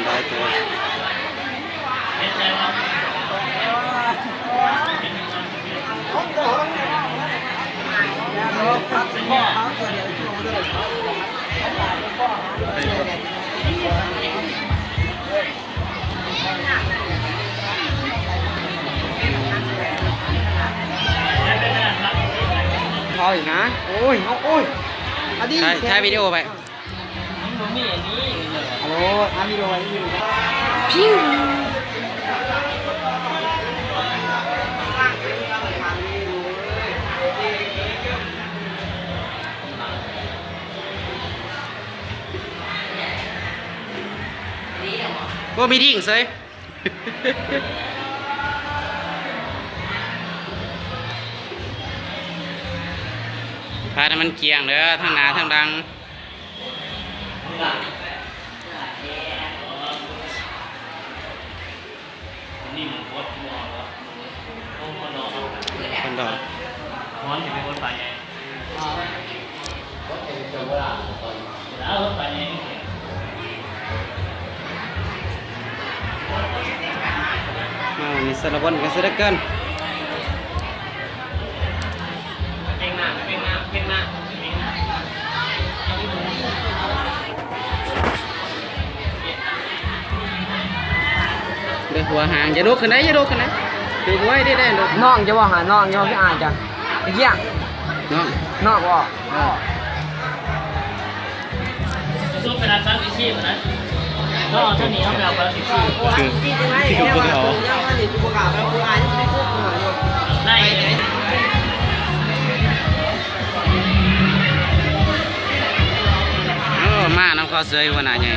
ໄດ້ເຕີບ. ເອົາອີກນະ ໂອ້ຍ ເອົາ ໂອ້ຍ ອັນນີ້ ຖ່າຍ ຖ່າຍວິດີໂອໄວ້. ມັນບໍ່ມີອັນນີ້ ໂອ້ ອັນນີ້ບໍ່ໄດ້ຢູ່ ພິ້ງ ບໍ່ມີດິ້ງເສີຍ. ປາດໃຫ້ມັນກ້ຽງເດີ ທັງໜ້າທັງຫຼັງ. ຄົນດອກ ມາ ມີສາລະບົນກັນຊະເຫຼືອເກີນ. ເດີ ຫົວຫາງ ຢ່າລຸກຂຶ້ນໄດ໋ ຢ່າລຸກຂຶ້ນໄດ໋ ຖືກໄວ້ໄດ້ ໄດ້ ນ້ອງຈະບໍ່ຫາ ນ້ອງຈະບໍ່ ຄືອາຍຈະ ຕະກີ້ ນ້ອງ ນ້ອງບໍ່ ຊຸບໄປຮັບສາມສິບສີ່ພຸ້ນນະ ນ້ອງເອົາເທົ່ານີ້ ເຮົາໄປເອົາສາມສິບສີ່ ຄື ຄືເຂົາ ໄດ້ ໂອ້ ມານຳເຂົາເສີຍ ຫົວໜ້າໃຫຍ່.